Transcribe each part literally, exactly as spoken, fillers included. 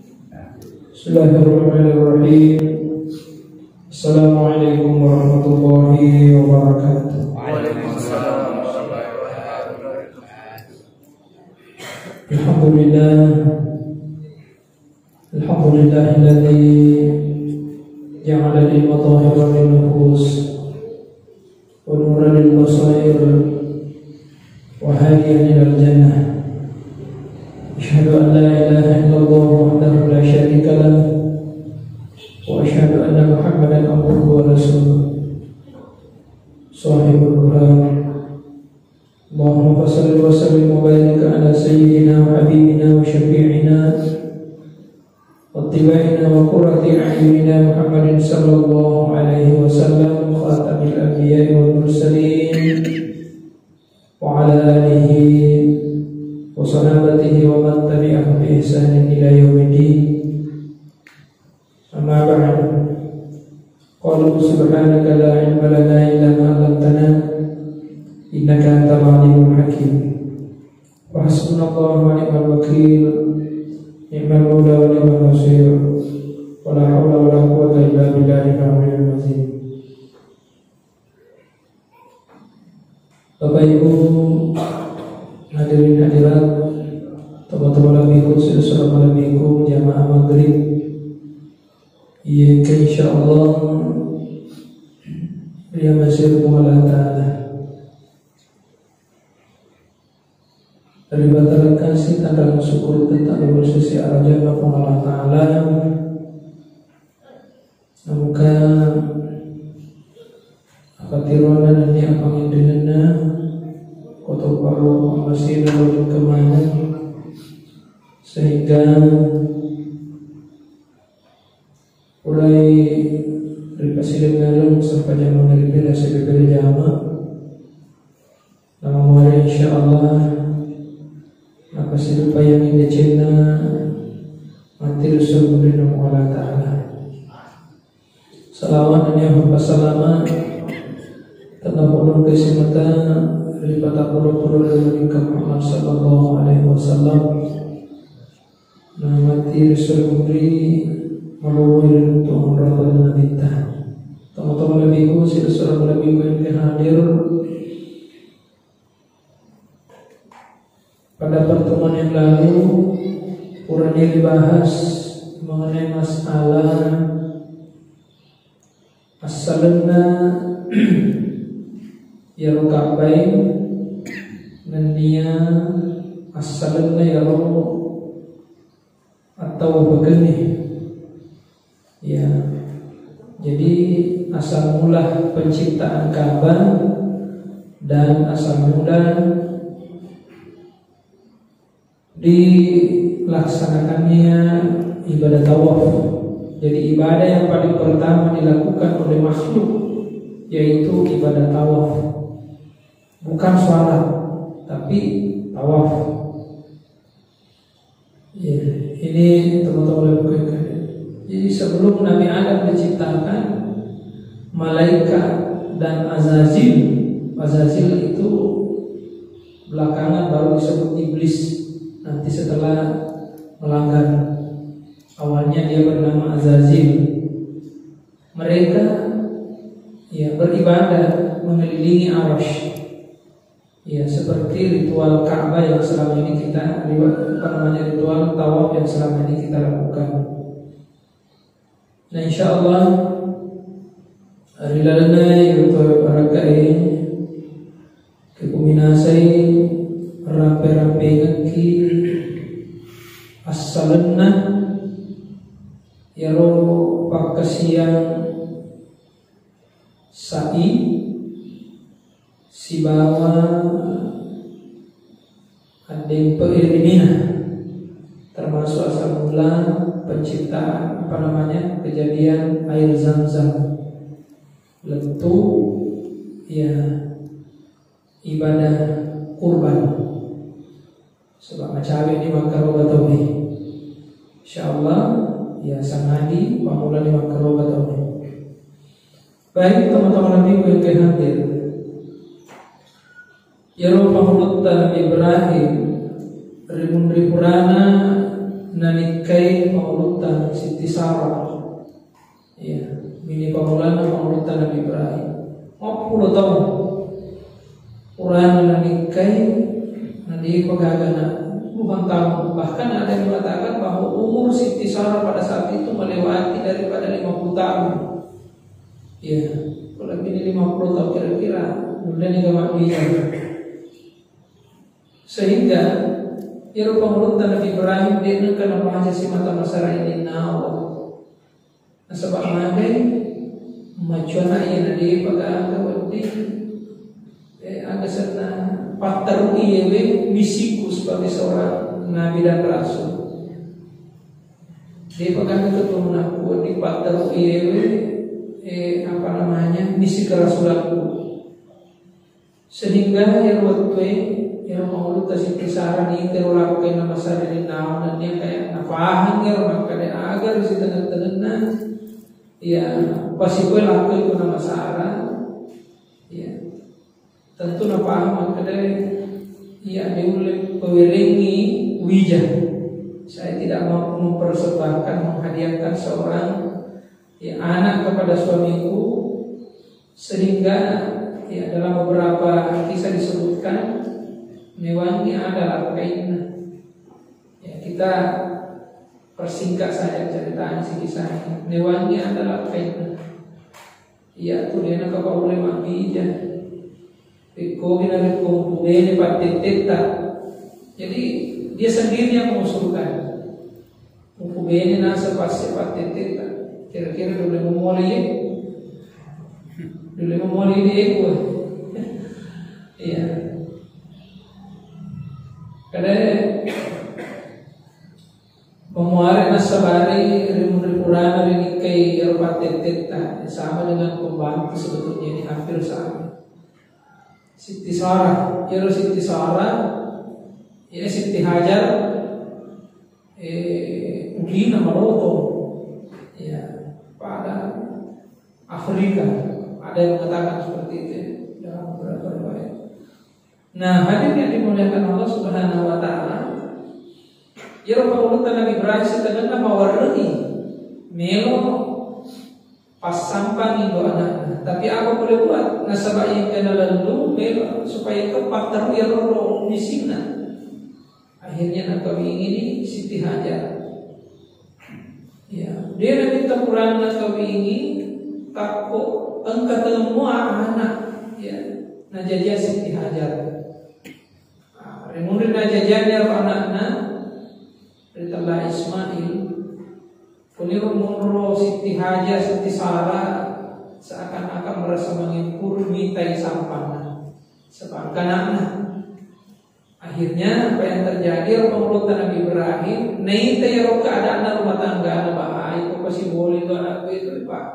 Bismillahirrahmanirrahim. Assalamualaikum warahmatullahi wabarakatuh. Alhamdulillah. Alhamdulillahilladzi ja'ala al-ilma tahiran lin-nufus wa nuran lil-basair wa hadiyan ilal jannah. Asyhadu an la ilaha illallah wahdahu la syarika lah, wa asyhadu anna Muhammadan abduhu wa rasuluh, shahibul burhan. Allahumma fasalli wa sallim wa barik ala sayyidina wa habibina wa syafi'ina wa tiba'ina wa qurrati a'yunina Muhammadin sallallahu alaihi wasallam, khatamil anbiya'i wal mursalin, wa ala alihi wa sahabatihi wa man tabi'ahum bi ihsanin ila yaumiddin. Amma ba'du. Qalu subhanaka la ilma lana illa ma 'allamtana innaka antal alimul hakim. Wa hasbunallahu wa ni'mal wakil. Ni'mal maula wa ni'mal nasir. Wa la haula wa la quwwata illa billahil aliyyil azim. Bapak Ibu hadirin hadirat, tomatoa malebbiku, sisura malebbiku, jamaah maghrib. Iya, engka insyaallah riamasei Puang Allah Ta'ala. Ripaterekasi tanrang syukur tentang sisi arajanna Puang Allah Ta'ala. Engka apa tirona nennia panginringenna, kotoparo ammasena wajung kemana, sehingga pulai ripasileng ngalung sempajang maghrib nasaba bere jama. Namuare insyaallah napasirupai yang indecenna mati Rasul Murinna Allah Ta'ala. Salawat dan yang bersalama tetap ulun kesimata ripata puluh-puluh dari Nabi Muhammad sallallahu alaihi wasallam. Namati Rasul Murri malowoi ri runtuang rabbana Nabitta. Tomatoa malebbiku, sisura malebbiku yang hadir. Pada pertemuan yang lalu, purani ribahas mengenai masalah assalenna iyaro Ka'bae, nennia assalenna iyaro At-Tawaf Bakenni. Ya, jadi asal mula penciptaan Ka'bah dan asal mula dilaksanakannya ibadah tawaf. Jadi ibadah yang paling pertama dilakukan oleh makhluk yaitu ibadah tawaf. Bukan sholat, tapi tawaf. Ya, ini teman-teman bukan. Jadi sebelum Nabi Adam diciptakan, malaikat dan Azazil, Azazil itu belakangan baru disebut iblis. Nanti setelah melanggar, awalnya dia bernama Azazil. Mereka ya beribadah mengelilingi Arasy. Ya, seperti ritual Ka'bah yang selama ini kita, apa namanya, ritual tawaf yang selama ini kita lakukan. Nah, insyaallah, ri lalenna iyaro tau barakkae, kepuminasai rampe-rampengekki assalenna iyaro pakkasiang sa'i sibawa addempe'i ri Mina, termasuk asal mula penciptaan, apa namanya, kejadian air Zam-Zam, lettu ya ibadah kurban. Sebab macawe ni makkaroba tauwe. Insyaallah, ya sangadi pamulani makkaroba tauwe. Baik, teman-teman Nabi yang hadir. Iyaro pangulutta Nabi Ibrahim, rimun ripurana Nanikkai pangulutta Siti Sarah. Iya, bini pangulana pangulutta Nabi Ibrahim. Mappulo taung. Purana nanikkai, na depa gaga na puluhan tahun. Bahkan ada yang mengatakan bahwa umur Siti Sarah pada saat itu melewati daripada lima puluh tahun. Iya, kalau lebih dari lima puluh tahun kira-kira, mudah nih gak mabbicara. Sehingga iyaro pangulutta Nabi Ibrahim de' nengka napaja simata masara ini nawa. Nasaba magai macuana iya na depa gaga wedding, eh, aga senna patterui yewe misiku sebagai seorang nabi dan rasul. Depa gaga keturunanku wedding patterui yewe, eh, apa namanya, misi kerasulanku. Sehingga iyaro wettue, iyaro pangulutta Siti Sarah ni tero lakkainna masara ri naung, nennia kayak napahang iyaro makkeda aga ri sitengnga-tengnganna, iya, pasipoi lakkoi kuna masara, iya. Tentu napahang makkeda, iya, de' ulle pawerengngi wija. Saya tidak mampu mempersembahkan, menghadiahkan seorang, ya, anak kepada suamiku, sehingga, ya, dalam beberapa kisah disebutkan, mewangi ada lakkainna. Ya, kita persingkat saja ceritanya, si kisahnya. Mewangi ada lakkainna. Iya, tu de' nengka paulle mabbija. Rekko gina rekko bene pattettetta. Jadi, dia sendiri yang mengusulkan. Mupu bene naseng passe pattettetta. Kira-kira dole memoli ye? Dole memoli ye ku. Iya. Kada memuare nassabari ri munri purana ri nikkai iyaro pattettetta. Sama dengan pembantu sebetulnya ini, hampir sama. Siti Sarah, iyaro Siti Sarah, ya, Siti Hajar, eh, pugina maloto, ya, pada Afrika. Ada yang mengatakan seperti itu, ya, dalam beberapa riwayat. Nah, hadirin yang dimuliakan Allah Subhanahu wa Ta'ala, iyaro pangulutta Nabi Ibrahim sitengnganna mawarrungi, melo passampang indo anakna. Tapi apa boleh buat? Nasaba engka nalellung melo supaya engka patterui iyaro misinna. Akhirnya nakawingini Siti Hajar. Ya, de' naminta purana nakawingi, takko engka tengemmua anak. Ya, najajiang Siti Hajar. Ah, ri munri najajiang iyaro anakna, ritella Ismail. Kuniro monro Siti Hajar, Siti Sarah seakan-akan merasa mangempuru mitai sampanna. Sebab anakna. Akhirnya apa yang terjadi? Ero pangulutta Nabi Ibrahim, naita ero keadaanna rumah tanggana, bahaya, ko pasiboli tu anakku itu, Pak.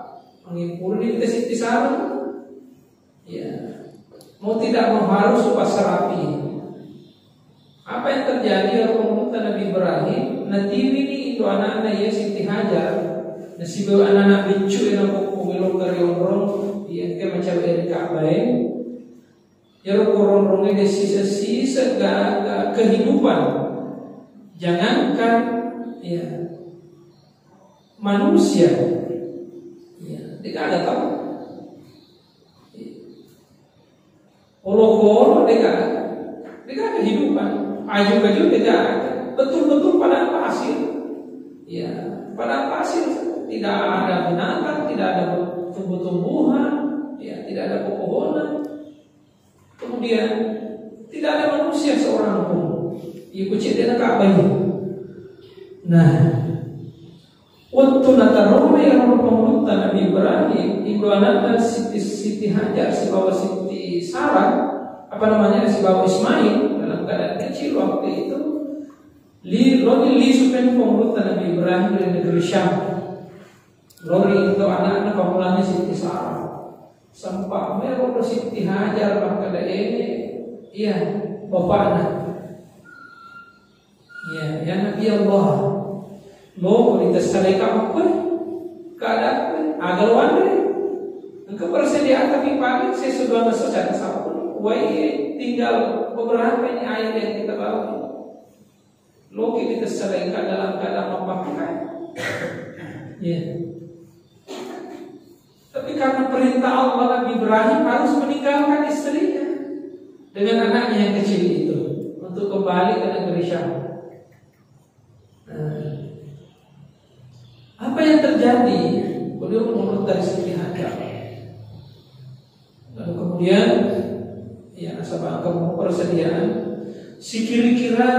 Mangempuru ni kita Siti Sarah. Ya. Mau tidak mau harus pasarapi. Apa yang terjadi? Ero pangulutta Nabi Ibrahim, natiwini itu anakna ya Siti Hajar. Nasibawa anak-anak biccu yang aku melok dari onrong, yang ke macam dari Ka'bah. Iyaro koronrongngede siseng-siseng gaga kehidupan. Jangankan, ya, manusia. Ya, degaga tau. Olo-olo degaga. Degaga kehidupan. Aju-aju degaga. Betul-betul padang pasir. Ya, padang pasir. Tidak ada binatang, tidak ada tumbuh-tumbuhan, ya, tidak ada pepohonan. Kemudian, tidak ada manusia seorang pun. Ibu cedde na Ka'bah ini. Nah, waktu natarona yang pangulutta Nabi Ibrahim, ibu anaknya Siti, Siti Hajar, sibawa Siti Sarah, apa namanya, sibawa Ismail, dalam keadaan kecil waktu itu, li, loni lisu kan pangulutta Nabi Ibrahim dari negeri Syam. Lori itu anaknya pangulana Siti Sarah. Sempat mero Siti Hajar makkeda, eh, iya, bapakna. Iya, ya Nabi Allah. Lo ditessalai kamu pun. Keadaan aga lo anre. Engkau persediaan tapi paling saya sudah masuk sana sabun. Wai tinggal beberapa ini air yang kita bawa. Loki kita selain dalam keadaan memakai. Ya. Tapi karena perintah Allah, Nabi Ibrahim harus meninggalkan istrinya dengan anaknya yang kecil itu untuk kembali ke negeri Syam. Nah, apa yang terjadi? Beliau menurut dari Siti Hajar. Lalu kemudian, ya, nasaba engka persediaan, sikira-kira,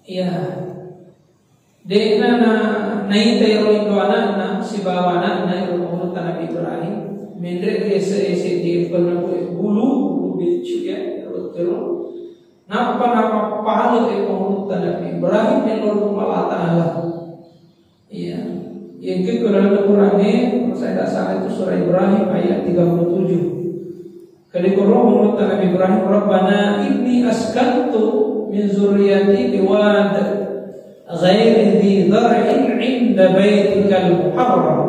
ya, de'na na, naita ero indo anakna, sibawa anakna ero menurut Nabi Ibrahim, menre ri ese-ese di bulu, bulu beccu, ya, ero tero. Nappa namappale e pangulutta Nabi Ibrahim mello ri Puang Allah Ta'ala. Iya. Iya, ke dalam Quran e, kalau saya tidak salah itu surah Ibrahim ayat tiga puluh tujuh. Kali Quran menurut Nabi Ibrahim, "Rabbana inni askantu min zurriyati biwad ghairi dhi dhar'in inda baitikal muharram.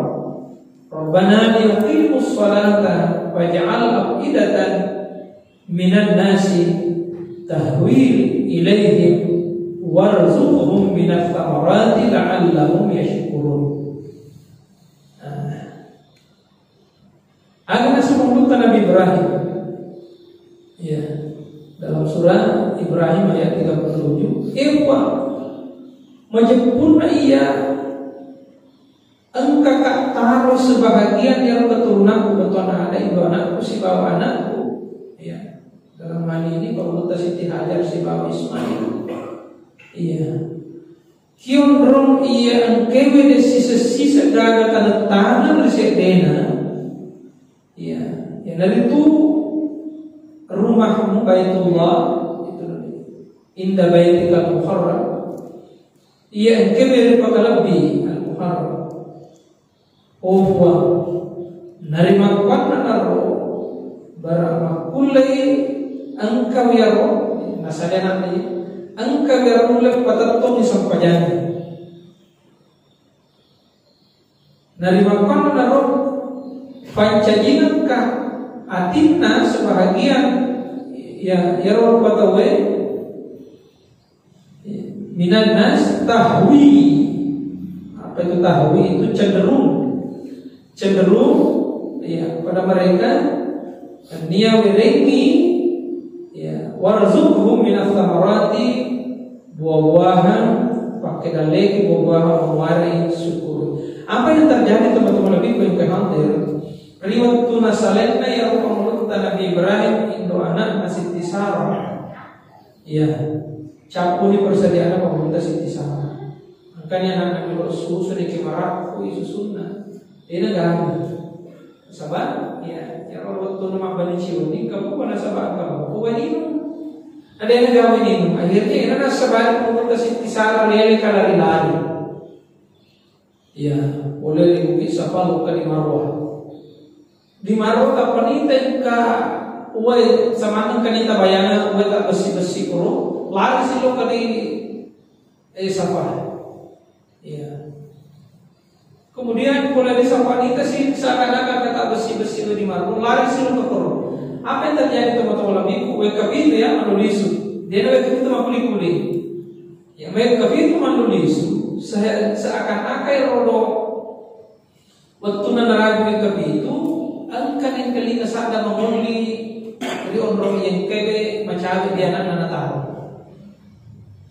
Rabbana liyuqimus salata faj'al af'idatan minan nasi tahwi ilaihim warzuqhum minats tsamarati la'allahum yashkurun." Nah, ada nasib pembuka Nabi Ibrahim. Ya, dalam surah Ibrahim ayat tiga puluh tujuh, "Eh, Puang, majeppurna iya engka ka taro sebahagian yang keturunanku, bettuanna ada indo anakku sibawa anakku." Ya, dalam hal ini pangulutta Siti Hajar sibawa Ismail. Iya. Kionrong iya engkewe de sisa-sisa gaga taneng-taneng ri seddena. Iya, iyanaritu rumahmu Baitullah, itu inda baitikal muharram. Iya engkewe ripakalebbi al-muharram. Oh Puang, narimakkuannanaro, bara makkullei engka wiyaro, nasada nanti, engka wiyaro nulle patettongi sempajanna. Narimakkuannanaro, pancajingekka atinna sebahagian, ya, yaro rupa tauwe, minan nas tahwi. Apa itu tahwi? Itu cenderung. Cenderung, ya, pada mereka, nia werengi, ya, warzuqhum minas samarati, buah-buahan, pakai daleki buah-buahan, mewarai syukur. Apa yang terjadi, teman-teman, lebih yang hadir? Ri wettu nasalenna ya pangulutta Nabi Ibrahim, indo anakna Siti Sarah. Iya, cappuni persediaanna pamutta Siti Sarah. Engkani anakna melo susu, niki marakku susunna. Dena gaga. Saba, iya, ya Allah, wettunna mabbani ciuni, kamu pada saba kamu, ku wainung. Ada yang gaga wainung. Akhirnya, ina nasabari pamutta Siti Sarah lele kalari-lari. Iya, pole ri Bukit Safa lokka di Marwah. Di Marwah tappa nita engka uwai, samaneng ka nita bayana uwai tabbessi-bessi koro, lari si lokka di, eh, Safa. Iya. Kemudian pole di Safa nita si seakan-akan ka tabbessi-bessi uwai di Marwah, lari si lokka koro. Apa yang terjadi, teman-teman, lebihku, wekka pitu ya, malu lisu. Dia wekka pitu makuli-kuli. Ya, wekka pitu malu lisu, se-, seakan-akan rodo wettunna narajui wekka pitu, engka nengkalinga sadda mangolli ri onrong engkae macawe di anakna nataro.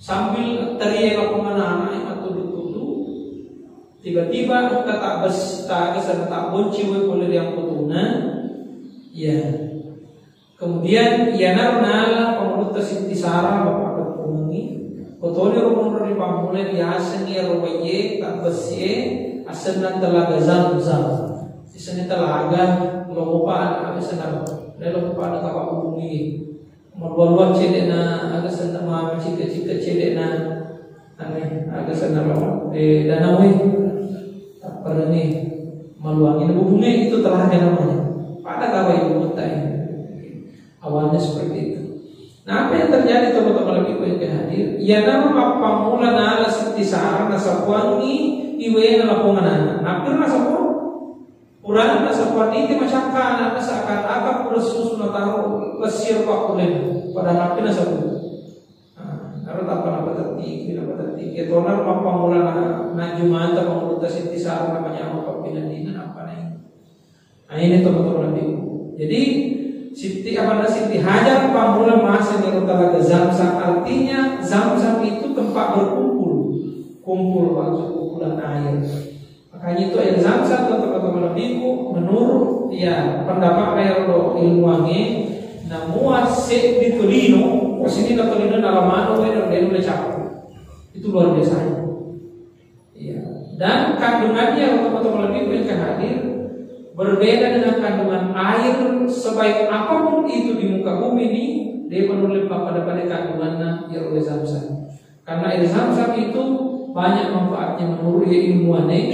Sambil terie lapong anak-anak, eh, mattudu-tudu, tiba-tiba engka tabbes-, taga sana tabbonci we pole ri ampotona. Ya. Kemudian, iyanaro nala pangulutta Siti Sarah, Bapak Kepungi, kotoni ro monro ri pammula diasengi ero waie tabbessie, asenna Telaga Zamzam. Isenna telaga, lomopa, aga senna, lelo pada kapahubungi. Malua-lua cedena, aga senna ma, cika-cika cedena. Ane, aga senna ro, eh, danau e. Tapparengnge, maluangi, nabubungnge, itu telaga namanya. Pada gawa ibu kota ini. Awalnya seperti itu. Nah, apa yang terjadi, teman-teman, lebih baik yang hadir? Iyanaro mappammula nala Siti Sarah nasapuangi iwena lapong anak. Nappira nasapuang? Purana nasapuang nite macakka anakna seakan-akan pura susu nataro lessir pakkulen. Padahal nappira nasapuang. Nah, aro tappa napatettiki, napatettiki. Ketona rumah pamula na, na Jumata pamulutta Sitti Sara namanya apa pinadina apa naik. Nah, ini teman-teman Nabiku. Jadi Siti apa, Siti Hajar pamula masa di Talaga Zamzam, artinya Zamzam itu tempat berkumpul, kumpul waktu kumpulan air. Makanya itu air Zamzam tuh teman-teman Nabiku, menurut ya pendapat air lo ilmuannya, namua seddi tolino, posisi tolino dalam mana wae dan dia cappu. Itu luar biasa. Iya. Dan kandungannya, teman-teman Nabiku yang hadir, berbeda dengan kandungan air sebaik apapun itu di muka bumi ini, dia menurut pada-pada kandungannya ya oleh Zamzam. Karena air Zamzam itu banyak manfaatnya menurut ya ilmuannya.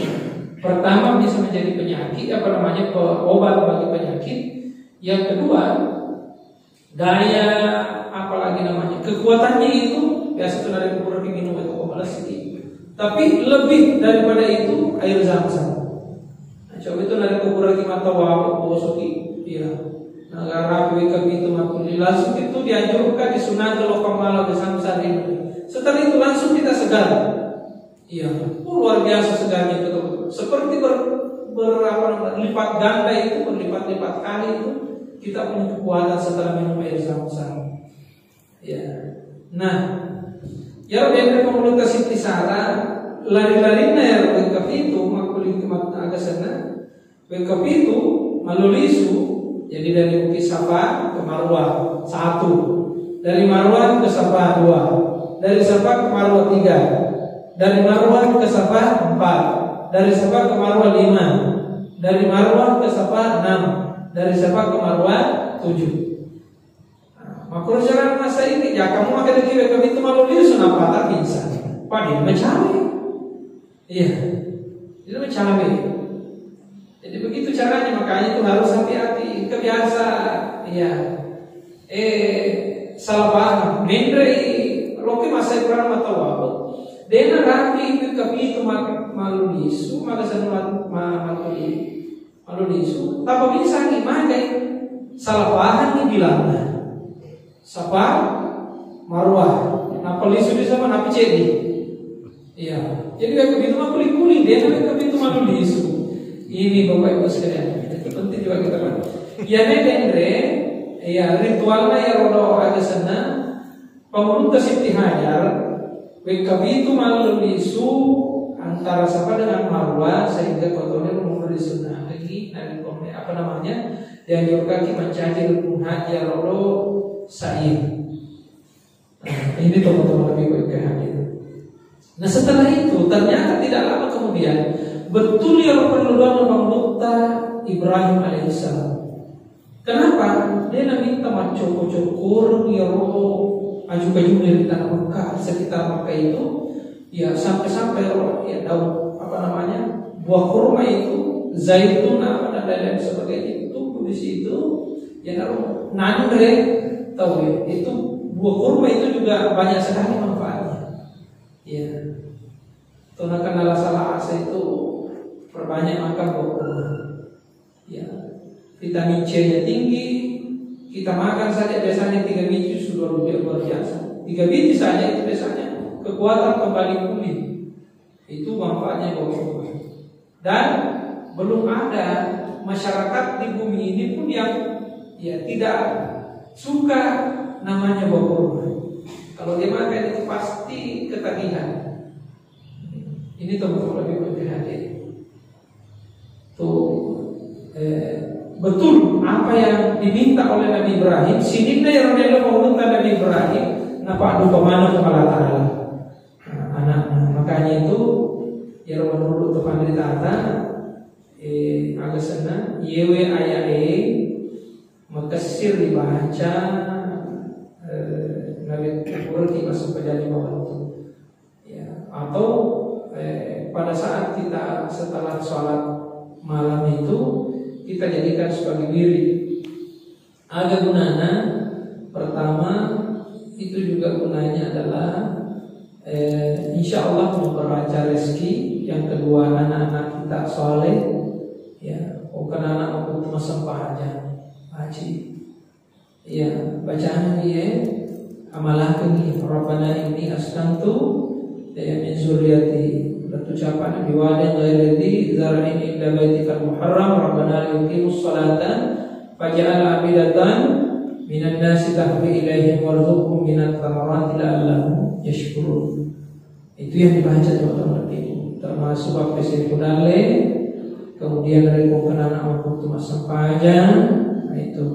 Pertama, bisa menjadi penyakit, apa namanya, pe-, obat bagi penyakit. Yang kedua, daya, apalagi namanya, kekuatannya itu biasa tuh dari kubur diminum itu kok sedikit. Tapi lebih daripada itu air Zamzam. Nah, coba itu dari kubur lagi mata wabuk bosoki, iya. Nah, gara itu mati langsung itu dianjurkan disunat kalau pemala Zamzam ini. Setelah itu langsung kita segar. Iya, oh, luar biasa segarnya itu, teman. Seperti ber, ber apa namanya, lipat ganda itu, berlipat-lipat kali itu kita punya kekuatan setelah minum air Zamzam. Ya. Nah, ya, biar pengulung kasih tisara, lari-larinya ya, itu makkuling kemat aga sana. Wekka pitu, mallulisu, jadi dari Bukit Safa ke Marwah, satu. Dari Marwah ke Safa, dua. Dari Safa ke Marwah, tiga. Dari Marwah ke Safa, empat. Dari Safa ke Marwah, lima. Dari Marwah ke Safa, enam. Dari Safa ke Marwah, tujuh. Nah, makanya cara masa ini, ya, kamu makan di kiwe kami itu mallulisu, kenapa tak bisa? Padahal macam. Iya. Itu cawe. Jadi begitu caranya, makanya itu harus hati-hati. Kebiasa, iya. Eh, salah paham. Menre i, loke masa kurang mata wabo. Dena rapi itu, tapi itu mak-, malu lisu, maka sanu mat-, ma-, matu i. Malu lisu. Tapi bisa ni makai. Salah paham ni bilangnya. Safa, Marwah. Nappa lisu di sama, nappa ceddi. Iya. Jadi, wekka pitu mah kuli-kuli, dia kan wekka pitu mah lisu. Ini Bapak Ibu sekalian, itu penting juga kita paham. Iya, ne denre, iya, ritualnya ya rodo aga senna, pengurus Siti Hajar, wekka pitu mah lisu antara Safa dengan Marwah, sehingga kotone mau disunat lagi, dari apa namanya, dianjurkan ki mancaji rukun haji ya rodo sa'i. Nah, ini tokoh-tokoh lebih baik ke hadir. Nah, setelah itu ternyata tidak lama kemudian betul ya perlu doa Bang Mutta Ibrahim alaihissalam. Kenapa? Dia naminta mancoko-coko ya roh aju-kaju dari tanah Mekah, sekitar Mekah itu. Ya, sampai-sampai, oh, ya, daun, apa namanya, buah kurma itu, zaitun, apa, dan lain-lain sebagainya itu tumbuh di situ. Ya, kalau nanre, tahu ya, itu buah kurma itu juga banyak sekali manfaatnya. Ya. Tuh, nah, kenal salah asa itu perbanyak makan buah kurma. Ya, vitamin C-nya tinggi. Kita makan saja biasanya tiga biji sudah luar, luar biasa. Tiga biji saja itu biasanya kekuatan kembali pulih. Itu manfaatnya buah kurma. Dan belum ada masyarakat di bumi ini pun yang, ya, tidak suka namanya buah kurma. Kalau dia makan itu pasti ketagihan. Ini teman-teman lebih berhati-hati. Tuh, eh, betul apa yang diminta oleh Nabi Ibrahim, sininna yang Nabi Ibrahim, Nabi Ibrahim, napa duka mana kepada Ta'ala. Nah, anak, makanya itu, ya, menurut teman dari Tata, eh, agak senang, yewe ayah eh, makessir dibaca, eh, Nabi Ibrahim masuk ke dalam waktu. Ya, atau, eh, pada saat kita setelah sholat malam itu, kita jadikan sebagai wirid. Ada gunanya, pertama, itu juga gunanya adalah, eh, insya Allah memperlancar rezeki. Yang kedua, anak-anak kita soleh. Ya, bukan anak untuk mesempah aja. Haji. Iya, bacaan iya, amalkan iya. Rabbana inni askantu, dzurriyyati, lettu capa'na, biwadin ghairi dzi zar'in inda baitikal muharram, rabbana liyuqimus sholata faj'al af'idatan minan nasi tahwi ilaihim warzuqhum minats tsamarati la'allahum yashkurun. Itu yang dibaca, teman-teman, itu termasuk apa sih dalle, kemudian dari anak waktu massempajang, nah, itu.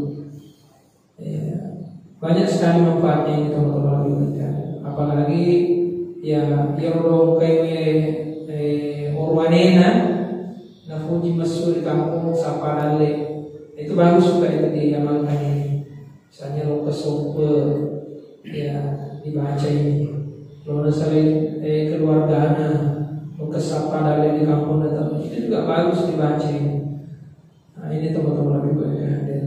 Ya, banyak sekali manfaatnya ini, teman-teman, lebih baik. Apalagi ya, ya udah kayak eh, orwanena nafuji messu di kampung sapa dalle. Itu bagus juga itu diamalkan ini. Misalnya lo kesompe, ya, dibaca ini. Lo misalnya eh, keluargana lo kesapa dalle di kampung datang, itu juga bagus dibaca ini. Nah, ini teman-teman lebih baik hadir.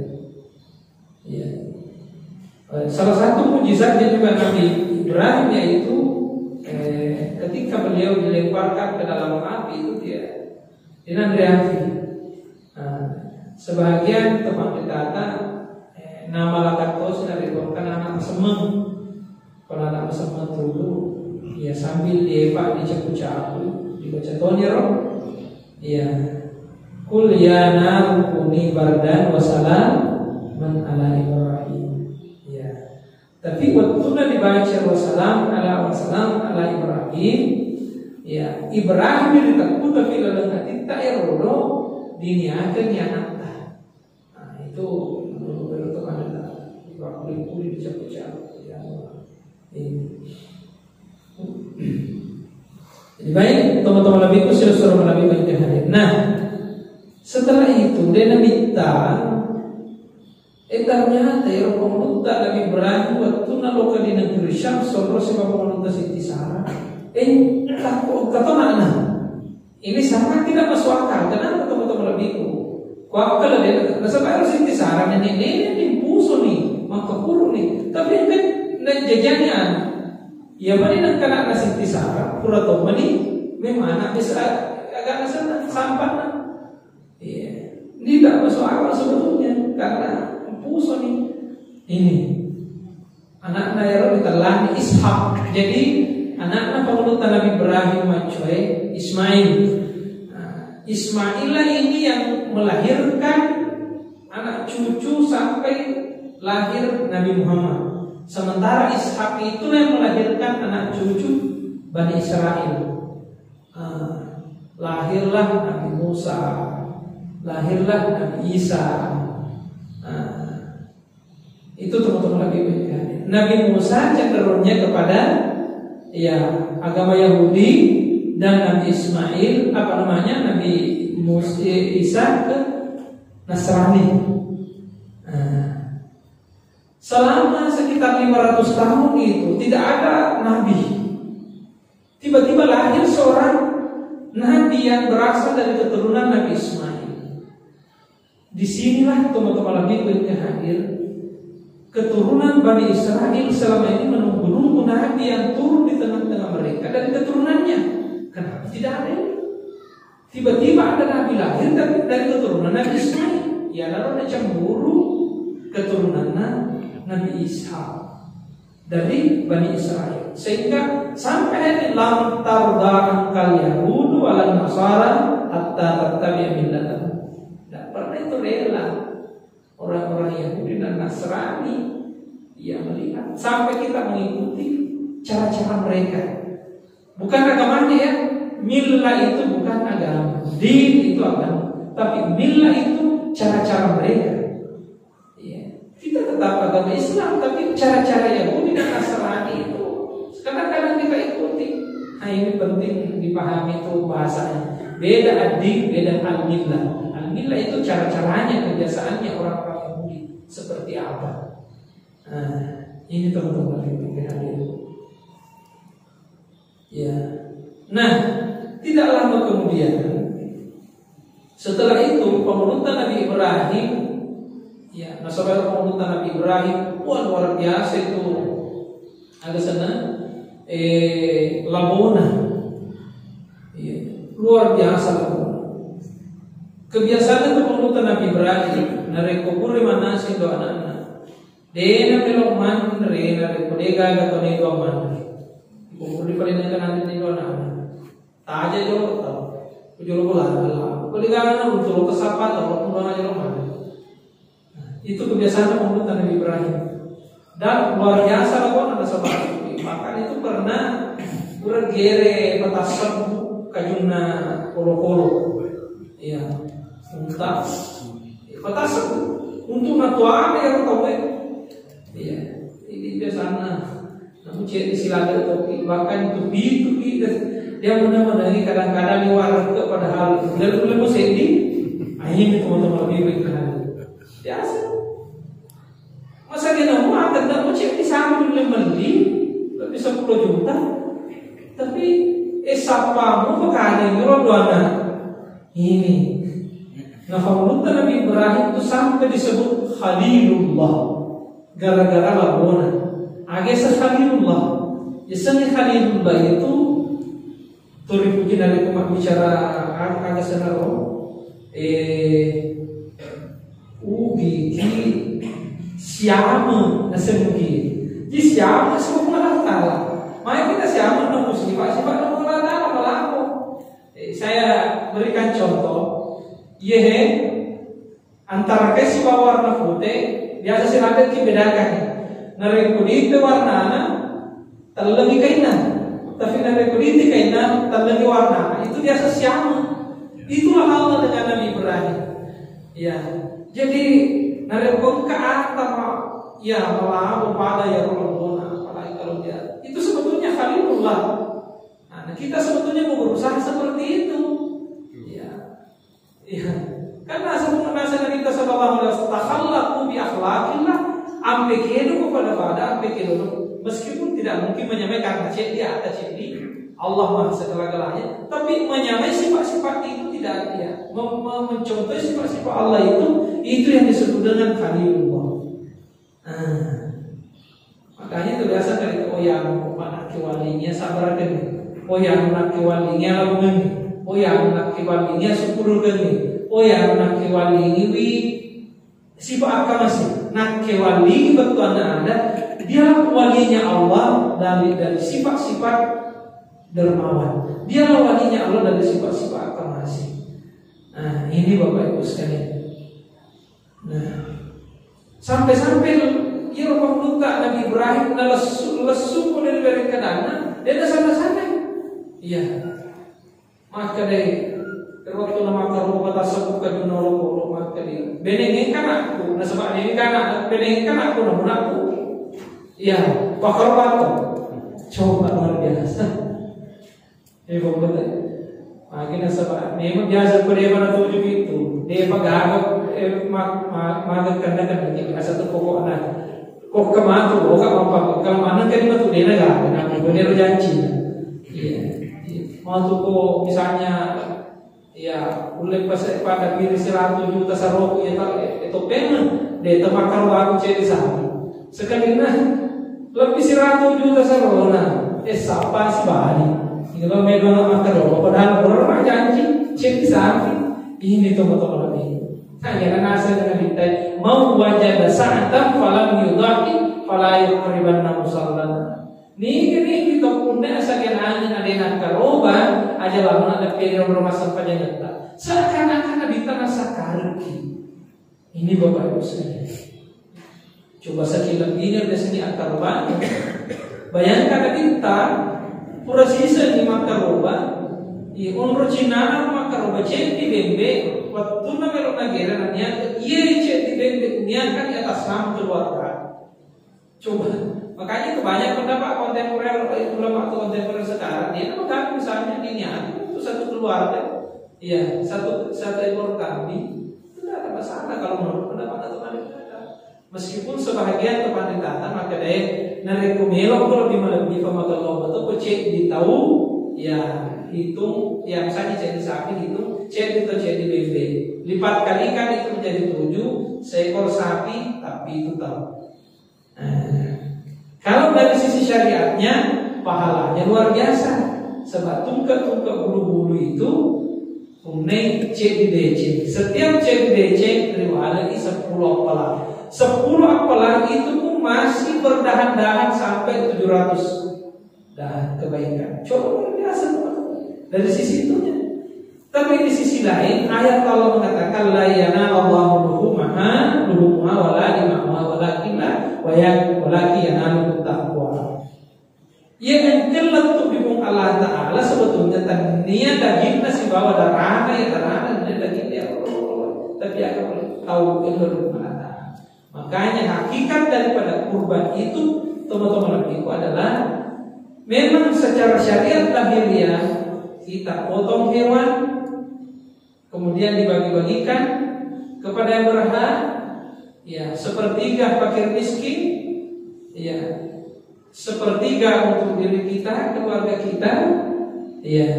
Ya. Eh, salah satu mujizatnya juga Nabi Ibrahim, yaitu eh, ketika beliau dilemparkan ke dalam api itu dia dia nanre api. Nah, sebagian teman kita eh, nama latak tos dari anak semeng. Kalau anak semeng dulu, ya sambil dia pak dicapu-capu, dibaca toni roh. Ya. Qul ya naru kuni bardan wa salaman ala Ibrahim. Ya. Tapi waktu Nabi baca wa salam ala wa salam ala Ibrahim, ya Ibrahim itu takut tapi dalam hati tak ya rodo diniakan ya anakta. Nah, itu menurut itu ada dipakuli-kuli, dicabut-cabut, ya. Ini. Jadi baik, teman-teman Nabiku, saudara-saudara Nabi baik yang hadir. Nah, setelah itu dia minta, eh ternyata ya pengulutta Nabi Ibrahim waktu naloka di negeri Syam, soro sebab pengulutta Siti Sarah. Eh, takut kata mana? Ini sangat tidak masuk akal. Kenapa teman-teman Nabiku? Kuakkal dia, nasaba ero Siti Sarah nenek-nenek ni, puso ni, makkapuru ni. Tapi kan najajani anak. Ya mani nengkana na Siti Sarah, pura to mani memang anak bisa agak sana sampanna. Iya. Ini tidak masuk akal sebetulnya karena puso ni. Ini. Anakna ero ditellani Ishak. Jadi anakna pangulutta Nabi Ibrahim maccoe Ismail. Nah, Ismaillah ini yang melahirkan anak cucu sampai lahir Nabi Muhammad. Sementara Ishak itu yang melahirkan anak cucu Bani Israel. Ah, lahirlah Nabi Musa, lahirlah Nabi Isa. Ah, itu teman-teman Nabi Musa. Nabi Musa cenderungnya kepada ya agama Yahudi dan Nabi Ismail apa namanya Nabi Musa Isa ke Nasrani. Nah, selama sekitar lima ratus tahun itu tidak ada nabi. Tiba-tiba lahir seorang nabi yang berasal dari keturunan Nabi Ismail. Disinilah teman-teman Nabi yang hadir. Keturunan Bani Israel selama ini menunggu-nunggu nabi yang turun di tengah-tengah mereka dari keturunannya. Kenapa tidak ada ini? Tiba-tiba ada nabi lahir dari, dari keturunan Nabi Ismail. Ya lalu ada cemburu keturunanna Nabi Ishak dari Bani Israel. Sehingga sampai hari ini, "Lan tarda angkal yahudu walan nasara hatta tattabi'a millatahum." Tidak pernah itu rela orang-orang Yahudi dan Nasrani yang melihat sampai kita mengikuti cara-cara mereka. Bukan agamanya ya, millah itu bukan agama, din itu agama, tapi millah itu cara-cara mereka. Iya. Kita tetap agama Islam, tapi cara-cara Yahudi dan Nasrani itu kadang-kadang kita ikuti. Nah, ini penting dipahami itu bahasanya. Beda ad-din, beda al-millah. Al-millah itu cara-caranya, kebiasaannya orang-orang Yahudi seperti apa. Nah, ini teman-teman yang penting hadir. Ya. Nah, tidak lama kemudian, setelah itu pengulutta Nabi Ibrahim, ya, nasaba pengulutta Nabi Ibrahim, wah luar biasa itu. Ada sana, eh, labona. Ya, luar biasa labona. Kebiasaan itu pengulutta Nabi Ibrahim, narekko pura manaseng doa anak-anak. Dena melo manre narekko de gaga tau nedo manre. Iko pura dipalenna kananre nedo anak. Taja jolo tau. Jolo bola. Boleh gana untuk lo kesapa tau, lo kurang aja lo mana. Itu kebiasaan pembunuh Nabi Ibrahim. Dan luar biasa lah, nasaba. Bahkan itu pernah bergere petasem kajunna kolo-kolo. Iya. Unta. Petasem. Untuk natuana yang tahu, eh. Iya. Ini biasanya. Namu ceddi silaga toki, bahkan itu pitu ki, dia mana-mana ini kadang-kadang liwar ke padahal lemu-lemu seddi, akhirnya teman-teman lebih baik kenal. Biasa. Masa dia namu akan namu ceddi sama dulu meli, tapi sepuluh juta. Tapi, eh, siapa mau pekali nyuruh dua anak. Ini. Nah, pembunuhnya Nabi Ibrahim itu sampai disebut Khalilullah. Gara-gara labona. Agesa Khalilullah. Biasanya Khalilullah itu turi puji dari cuma bicara ag-, agesa naro. Eh, ugi ki siama naseng ugi. Di siama semua Allah Ta'ala. Mai kita siama nunggu sifat-sifat Allah Ta'ala malaku. Eh, saya berikan contoh. Iya, he. Antara ke sibawa warna pute, biasa si raga ki bedakan. Narekko ditu warnana, tellengi kaina. Tapi narekko ditu kaina, tellengi warnana. Itu biasa siama. Itulah Allah dengan Nabi Ibrahim. Ya. Jadi, narekko engka ata ma-, ya, malabu pada ya roh lambona, apalagi kalau dia. Itu sebetulnya Khalilullah. Nah, kita sebetulnya mau berusaha seperti itu. Ya. Iya. Karena sebelum masa Nabi kita sallallahu alaihi wasallam, "Takhallaqu bi akhlaqillah," ampe kedo kepada pada, ampe kedo. Meskipun tidak mungkin menyamai karena ceddi, ada ceddi. Allah Maha segala-galanya. Tapi menyamai sifat-sifat itu tidak ada. Mem-, mem-, mencontohi sifat-sifat Allah itu, itu yang disebut dengan Khalilullah. Nah, makanya itu biasa kali, oh ya, nakkewalingi sabar kan, oh ya, nakkewalingi laungan, oh ya, nakkewalingi syukur kan, oh ya, nakkewalingi wi sifat akkamase, nakkewalingi betul anda, dia walinya Allah dari, dari sifat-sifat dermawan, dia walinya Allah dari sifat-sifat akkamase. Nah, ini Bapak Ibu sekalian. Nah, sampai-sampai iyaro pammuta Nabi Ibrahim nalessu, lessu pole ri werekkadanna, de' nasanna-sanna. Iya. Makkeda, waktu na makkaroba tasabbu kajunna olokolo, makkeda, "Benengeng kanakku, nasaba' nengeng kanak, benengeng kanakku, namunakku." Iya, pakkaroba to. Coba luar biasa. Eh, pokoknya. Makanya sebab memang biasa ko depa natuju itu, depa gaga, eh, ma-, ma-, maga kanda-kanda, biasa tu pokokna. Ko kematu, oh, kak mampa, kalau mana kan matu dena gaga, nah, bener janji. Iya. Iya. Mau tu ko misalnya, iya, ulai pas pada pilih seratus juta saroku, ya tak, eh, itu pena, de' temakan waktu cek di sana. Sekalina, lebbi seratus juta sarona, eh, sappa sibali. Iyaro meloka makkeda, padahal pura majjanji, ceddi sapi. Ini to matoa Nabi. Nah, iya naseng Nabitta, "Man wajada sa'atan falam yudhahi, fala yaqrabanna musallana." Nigi-nigi to punna sagenangi na de' nakkaroba, aja lama na pede ro massempajangetta. Seakan-akan Nabitta nasakkarukki. Ini Bapak Ibu sekalian. Coba sakit lebihnya biasanya akar banyak. Bayangkan kita pura sisa ni makaroba, i onro cinana makaroba ceddi bembe, waktu na melo nagera na niat, iya ceddi bembe niat kan di atas nama keluarga. Coba, makanya itu banyak pendapat kontemporer, ulama atau kontemporer sekarang, dia kan misalnya ini itu satu keluarga, iya, satu, satu ekor kambing, itu tidak ada masalah kalau menurut pendapat atau pandangan kita. Meskipun sebahagian teman dikata, maka deh, narekko melo ko lebih melebih pemakan lomba itu kecil di tahu, ya, hitung, ya, misalnya ceddi sapi, hitung ceddi atau ceddi bembe, lipat kalikan itu menjadi tujuh, seekor sapi, tapi itu tahu. Nah, kalau dari sisi syariatnya, pahalanya luar biasa. Sebab tungke-tungke bulu-bulu itu punnai ceddi deceng. Setiap ceddi deceng riwalai sepuluh appalang. Sepuluh appalang itu pun masih berdahan-dahan sampai tujuh ratus dahan kebaikan. Coba luar biasa, teman-teman. Dari sisi itunya. Tapi di sisi lain, ayat Allah mengatakan, "La yanalallahu luhumuha, luhumuha wala dima'uha, walakin la, wa ya-, walakin yanaluhu taqwa." Iya, engka lettu ri Puang Allah Ta'ala sebetulnya tania dagingna sibawa darahna, ya darahna, ya dagingna, ya Allah. Tapi aga boleh tahu, itu dari Allah Ta'ala. Makanya hakikat daripada kurban itu, teman-teman, itu adalah memang secara syariat lahiriah kita potong hewan, kemudian dibagi-bagikan kepada yang berhak, ya, sepertiga fakir miskin, ya, sepertiga untuk diri kita, keluarga kita, ya,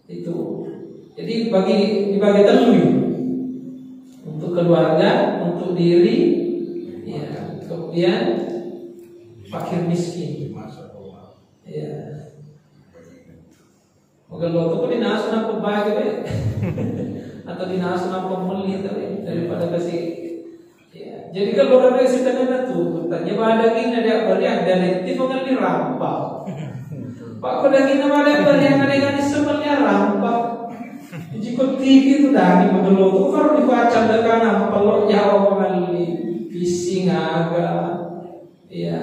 itu. Jadi bagi, dibagi telu ini. Untuk keluarga, untuk diri, ya, kemudian fakir miskin. Ya. Maka lo tuh dinasu nampa bagi deh. Atau dinasu nampa meli tapi daripada kasih. Ya. Jadi kalau orang dari situ kan tuh, tanya pada gini dia beriak dari itu kan di rampa. Pak, ko dagingna male bariang, ada yang sebenarnya rampa. Jiko tiki itu daging, maka lo tuh kalau dibaca dengan apa lo Jawa mengalami pising aga, ya,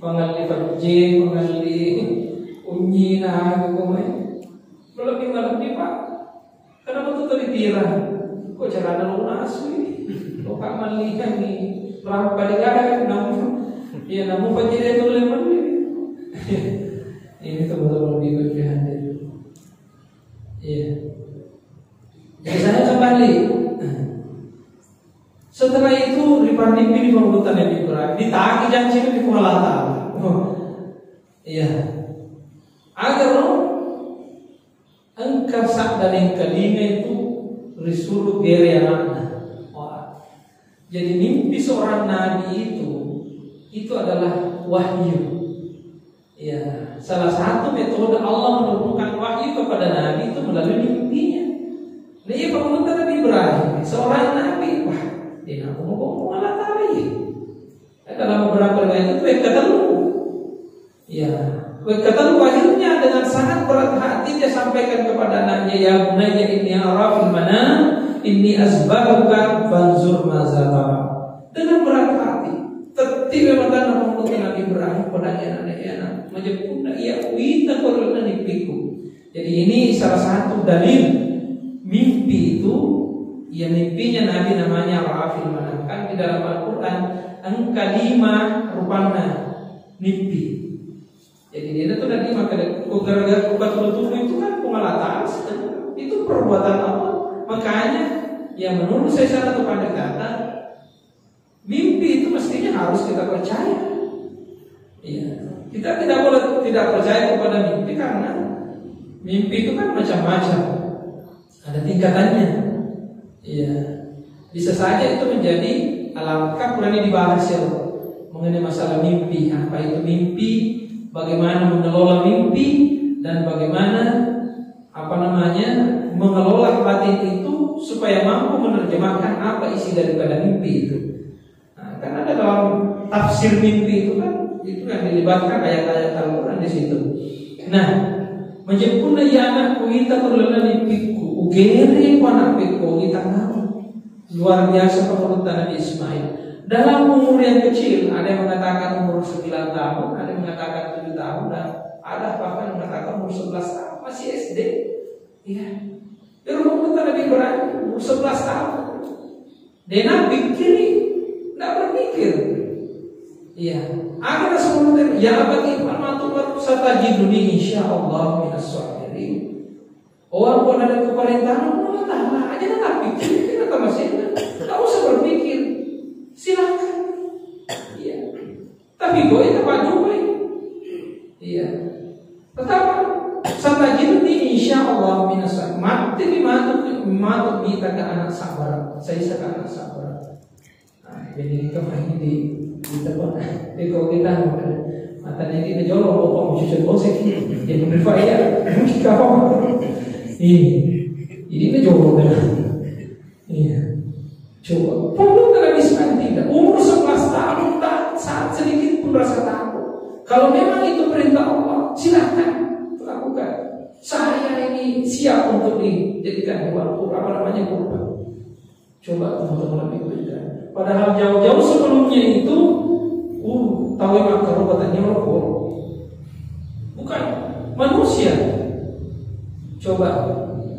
mengalami pejje, mengalami unyi naga, kau, eh. Melebih-melebih, Pak. Kenapa tuh tadi pirang? Kok carana lo nasu ini? Kok Pak malihan nih? Rampa di gada kan namu. Iya, namu pejje dia tuh lemon nih. Ini teman-teman lebih berpihak deh. Iya. Jadi saya kembali. Setelah itu, ripannippi di pembuatan Nabi Ibrahim, ditagi janji di Puang Allah Ta'ala. Oh. Iya. Agar lo engka sadda nengkalinga itu risulu gere anakna. Wah. Jadi mimpi seorang nabi itu, itu adalah wahyu. Ya, salah satu metode Allah menurunkan wahyu kepada Nabi itu melalui mimpinya. Nah, iya, pengumuman Nabi Ibrahim, seorang nabi, wah, dia nak ngomong Allah Ta'ala, iya. Ya, dalam beberapa riwayat itu, yang ketemu. Ya, yang ketemu akhirnya dengan sangat berat hati dia sampaikan kepada anaknya, "Ya bunayya inni ara fil manam, inni azbahuka fanzur maza tara." Dengan berat hati. Tetti memang tanah membuka Nabi Ibrahim pada anak-anak. Majeppunna iya uita korona nipiku. Jadi ini salah satu dalil mimpi itu, ya mimpinya Nabi namanya Ra'afil Manam. Kan di dalam Al-Quran engka lima rupanna mimpi. Jadi dia itu tadi maka gara-gara bukan tubuh itu kan pengelatan itu perbuatan Allah. Makanya ya menurut saya salah tuh pandai kata mimpi itu mestinya harus kita percaya. Iya. Kita tidak boleh tidak percaya kepada mimpi karena mimpi itu kan macam-macam. Ada tingkatannya. Iya. Bisa saja itu menjadi alam kan pernah dibahas ya mengenai masalah mimpi. Apa itu mimpi? Bagaimana mengelola mimpi dan bagaimana apa namanya mengelola batin itu supaya mampu menerjemahkan apa isi daripada mimpi itu. Nah, kan ada dalam tafsir mimpi itu kan itu yang dilibatkan ayat-ayat Al-Quran di situ. Nah, majeppunna ya anakku ita perlena mimpiku ugere wana pekko kita luar biasa pengurutta Nabi Ismail. Dalam umur yang kecil, ada yang mengatakan umur sembilan tahun, ada yang mengatakan tujuh tahun, dan ada bahkan mengatakan umur sebelas tahun, masih S D. Iya. Di rumah Nabi Ibrahim, umur sebelas tahun. Dia nak pikir, nak berpikir. Iya. Ada Rasulullah, "Ya abati, if'al ma tu'mar, satajiduni insya Allah minas sabirin." Orang pun ada keperintah, Allah Ta'ala aja nak pikir, kita masih tak usah berpikir. Silakan. Iya. Tapi boy tak padu boy. Iya. Tetap satajiduni insya Allah minas sabirin. Mati di matu matu kita ke anak sabar. Saya ke anak sabar. Nah, jadi kita main di kita pun. Jadi kalau kita mata ini kita jorok kok cucu bosek. Jadi menurut saya kita apa? Iya. Ini kita jorok. Iya. Coba, pembunuh Nabi Ismail tidak. Umur sebelas tahun, tak saat sedikit pun rasa takut. Kalau memang itu perintah Allah, silakan, lakukan. siap untuk dijadikan hewan kur-, apa namanya, kurban. Coba teman-teman lebih beda. Padahal jauh-jauh sebelumnya itu, uh, tahu yang makan obatnya rokok. Bukan manusia. Coba,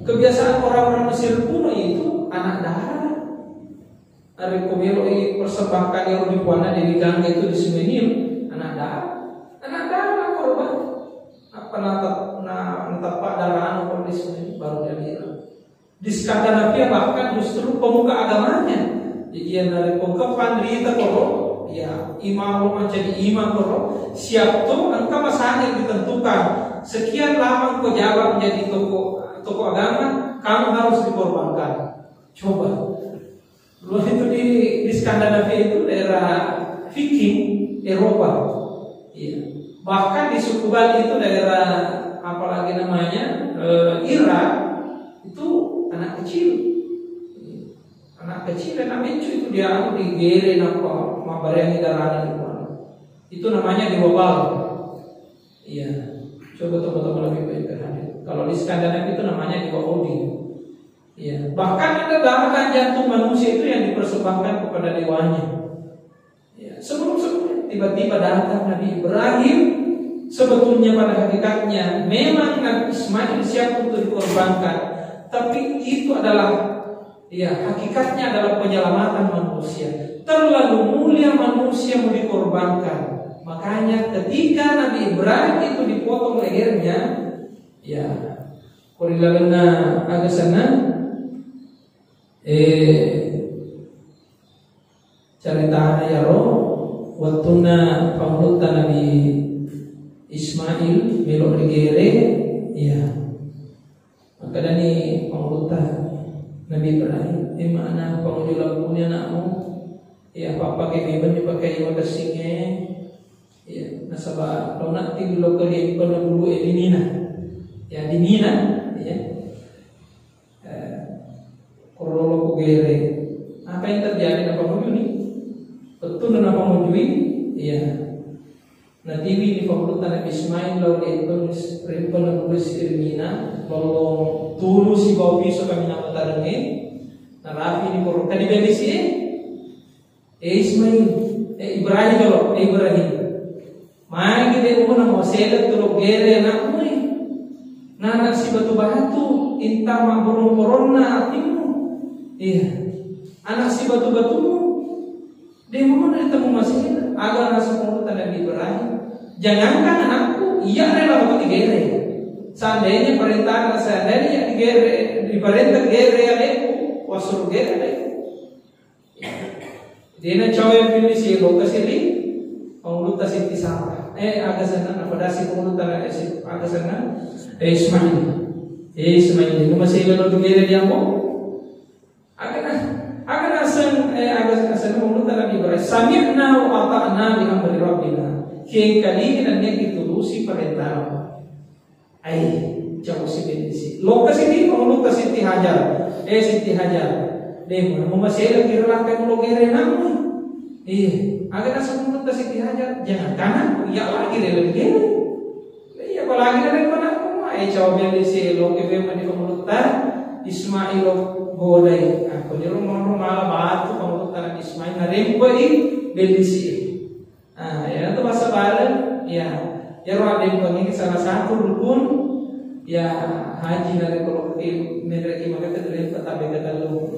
kebiasaan orang-orang Mesir kuno itu anak dara. Narekko melo'i persembahkan ero di puanna Dewi Gangga itu di Sungai Nil, anak dara. Anak dara korban. Apa nata-, na-, natappa dara anu korban di Sungai Nil, baru dia bilang. Di Skandinavia bahkan justru pemuka agamanya. Jadi, ya, narekko engka panrita koro, ya, imam lo mancaji imam koro, siap to engka masanya ditentukan. Sekian lama engkau jabat menjadi tokoh, tokoh agama, kamu harus dikorbankan. Coba. Lo itu di, di Skandinavia itu daerah Viking, Eropa. Iya. Bahkan di suku Bali itu daerah, apalagi namanya, eh, Irak, itu anak kecil. Anak kecil, anak beccu itu dia anu digere, napa, mabbareangi darahnya di mana. Itu namanya dewa Baal. Iya. Coba teman-teman lebih baik perhatikan. Kalau di Skandinavia itu namanya dewa Odin. Iya. Bahkan ada darah dan jantung manusia itu yang dipersembahkan kepada dewanya. Ya, sebelum-sebelumnya tiba-tiba datang Nabi Ibrahim. Sebetulnya pada hakikatnya memang Nabi Ismail siap untuk dikorbankan. Tapi itu adalah, ya, hakikatnya adalah penyelamatan manusia. Terlalu mulia manusia mau dikorbankan. Makanya ketika Nabi Ibrahim itu dipotong lehernya, ya, korilalenna aga sana, eh, Caritana iyaro, wettunna pangulutta Nabi Ismail melo digere, iya. Makkedani pangulutta Nabi Ibrahim, "Eh, mana panguju lampuni anakmu? Iya, pappake memeng dipakai makessingnge. Iya, nasaba laona tiwi lokka riempeng bulu e dinina." Ya, dinina, iya. Eh, korolo ku gere. Apa yang terjadi? Napamujuni. Betul, napamujui. Iya. Natiwi ni pangulutta Nabi Ismail lao riempeng, riempeng nabusi ri Mina, lollong tulu sibawa piso kaminang matarengnge. Narapi ni korong tadi beli si, eh. Eh, Ismail, eh, Ibrahim dolo, eh, Ibrahim. Magi de muna masele tu lo gere anakmu, eh. Na anak sibatu-batu, inta mabborong-boronna atimmu. Iya. Anak sibatu-batumu. De muna ditemu masele. Aga naseng pangulutta Nabi Ibrahim. Jangankan anakku, iya rela matu digere. Seandainya perintah, seandainya digere, diperintah gere adekku, wasuruh gere adekku. Dena cawe pilih si lokasi ri pangulutta Siti Sarah. Eh, aga senna, apa dasi pangulutta, eh, si, aga senna? Eh, Ismail. Eh, Ismail, ini masih lelo tu gere dia mo? Aga na, aga naseng, eh, aga senna pangulutta Nabi Ibrahim. Sami'na wa ata'na li amri rabbina. Kengkalingi dan dia diturusi perintah. Ai, jauh si bendisi. Lokasi ni pangulutta Siti Hajar. Eh, Siti Hajar. De muna masele kira lakkai mulo gere anakmu. Iya, aga naseng pangulutta Siti Hajar. Jangan kanan, iya lagi rela gere. Iya, apalagi dari mana aku mah. Eh, coba beli si lo ke bema di pangulutta Ismail lo godai. Aku di rumah rumah malah batu pangulutta Ismail. Nah, rempoi beli si. Ah, ya, itu bahasa bareng, ya. Ya, roh ada yang pengen salah satu rukun, ya, haji dari kalau ke mereka maka terlihat tak beda kalau.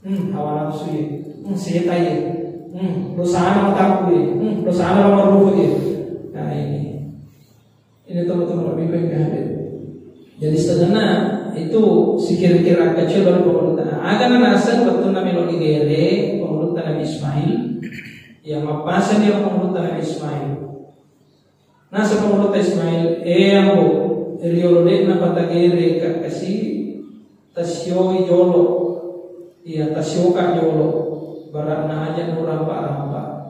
Hmm, hawa nafsu ya. Hmm, setan ya. Hmm, dosa anak aku ya. Hmm, dosa anak nomor rupa ya. Nah, ini. Ini teman-teman lebih baik hadir. Jadi setengahnya itu sikir-kira kecil baru pangulutta. Aga naseng betul namelo digere pangulutta Nabi Ismail. Ya, mappaseng dia pangulutta Nabi Ismail. Naseng pangulutta Ismail, eh, ambo, riolo de na patagere ka kasi, tasioi jolo. Iya, tasioka jolo. Barakna aja nu rampa-rampa.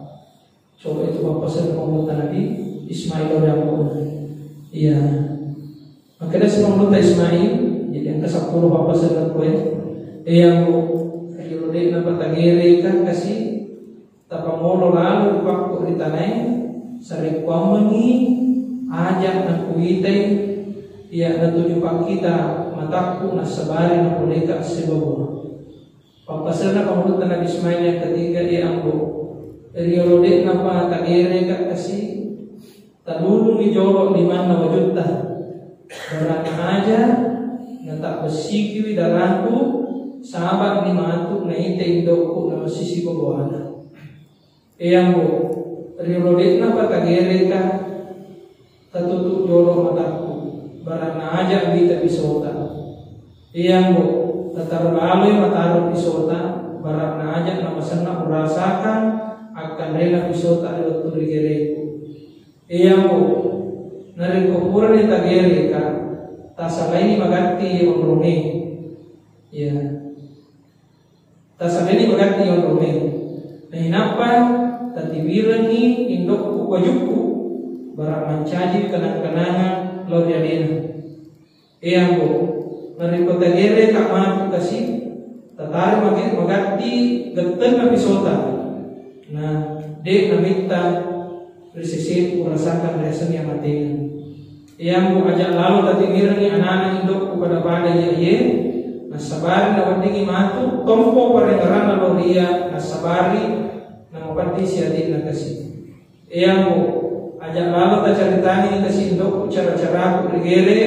Coba itu mappaseng pangulutta Nabi Ismail ri ambo. Iya. Makkeda si pangulutta Ismail, jadi engka seppulo mappaseng ko e. Eh, ambo, riolo de na patagere ka kasi, tapangolo lalo ri pakku ri tanae, sarekkuammengi aja nakuitai, iya, natuju pakkita matakku nassabari napoleka sibabua. Pappasenna pangulutta Nabi Ismail yang ketiga, e Ambo, riolo de'napa tagereka kasi, talulungi jolo limanna wajutta. Barang aja natabbessikiwi darangku, saba'ni matu naita indokku namasisi babuana. E Ambo, riolo de'napa tagereka, tatutu jolo matakku, barang aja wita pisota. E Ambo, tataro laloi mataro pisota, barang aja namasenna urasakang akkanrena pisota ri wettu rigereku. E Ambo, narekko purani tagereka, tasalaini magatti onronge. Ya. Tasalaini magatti onronge. Nainappa tatiwirengngi indokku wajukku, barang mancaji kenang-kenangan lao ri alena. E Ambo, narekko tagereka matu kasi, tataro magi-, magatti gettenna pisota. Na de' namitta ri seseku urasakang riasengnge amatengeng. E Ambo, aja lalo tatiwirengngi anana indokku pada-pada iya-iye, nassabari naweddingngi matu tompo parengngeranna lao ri iya, nassabari namapedding siatinna kasi. E Ambo, aja lalo tacaritangi kasi indokku cara-caraku rigere,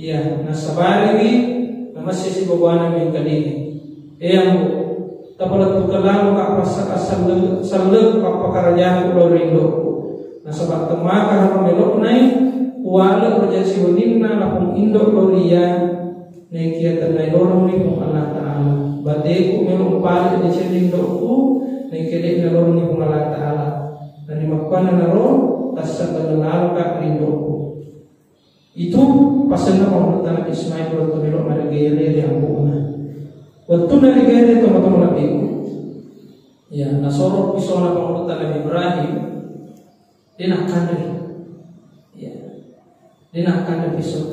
iya, nassabariwi namessesi babuana mengkalinga. E Ambo, tapalettukeng lalo ka passa-, assalleng-, selleng pappakarajaku lao ri indokku. Nasaba temmaka haro meloknai, kuwale roja siwenninna lapong indok lao ri iya, naikia tennai lorongni Puang Allah Ta'ala. Bateku melo upale deceng indokku, naikia de'na lorongni Puang Allah Ta'ala. Narimakkuannanaro, tasselleng lalo ka ri indokku. Itu pasenna pangulutta Nabi Ismail wettu melo marigere ri ambo'na. Wettunna rigere tomatoa Nabiku. Ya, nasoro pisona pangulutta Nabi Ibrahim, de' nakkanre. Ya. De' nakkanre piso.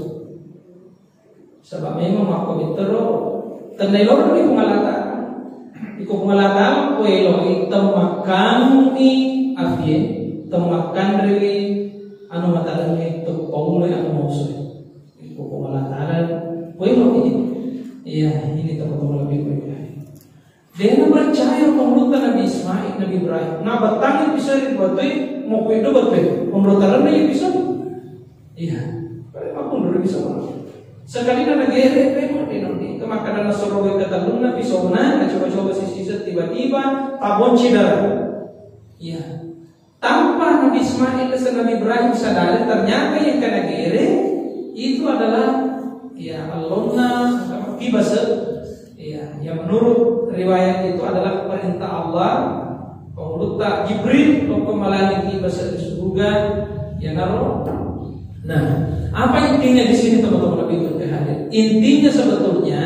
Saba memang makko mitero, tennai loroni Puang Allah Ta'ala. Iko Puang Allah Ta'ala, ko eloi temmakkanui afie, temmakkanrewi anu matalengnge, teppauloi anu mausue. Iko Puang Allah Ta'ala, ko eloi. Iya, ini teman-teman lebih baik. Dena percaya pangulutta Nabi Ismail, Nabi Ibrahim. Nabattangi pisau ri batue, mokkueddo batue. Onro talenna iya pisau. Iya. Pada makkunduri pisau. Sekalina nagere, memang dena. Kemakan nasoro wai katellunna pisona, nacoba-coba sisiseng, tiba-tiba tabonci darah. Iya. Tanpa Nabi Ismail dan Nabi Ibrahim sadari, ternyata yang kena gere itu adalah, ya, allonna kibase, ya, yang menurut riwayat itu adalah perintah Allah. Pangulutta Jibril, pokok malani kibase di surga, ya, naro. Nah, apa intinya di sini, teman-teman, lebih berbahagia? Intinya sebetulnya,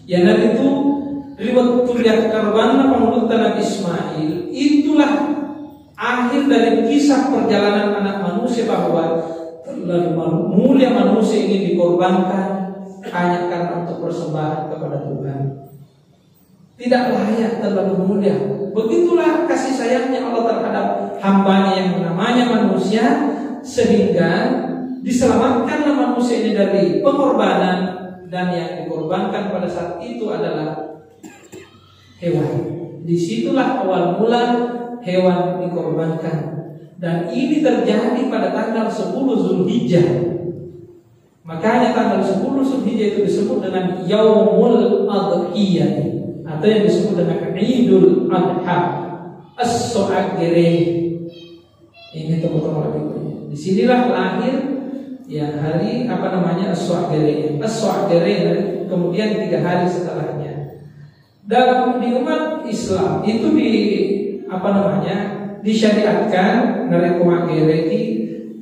ya, Nabi itu, ri wettu riakkarobanna pangulutta Nabi Ismail, itulah akhir dari kisah perjalanan anak manusia, bahwa terlalu malu-, mulia manusia ingin dikorbankan hanya karena untuk persembahan kepada Tuhan. Tidak layak, terlalu mulia. Begitulah kasih sayangnya Allah terhadap hambanya yang namanya manusia, sehingga diselamatkanlah manusia ini dari pengorbanan, dan yang dikorbankan pada saat itu adalah hewan. Disitulah awal mula hewan dikorbankan. Dan ini terjadi pada tanggal sepuluh Zulhijjah. Makanya tanggal sepuluh Zulhijjah itu disebut dengan Yaumul Adhiyah, atau yang disebut dengan Idul Adha. Esso aggere. Ini tokoh-tokoh Nabi. Disinilah lahir, ya, hari, apa namanya, Esso aggere. Esso aggere, kemudian tiga hari setelahnya. Dalam, di umat Islam itu di, apa namanya, disyariatkan, narekko maggereki,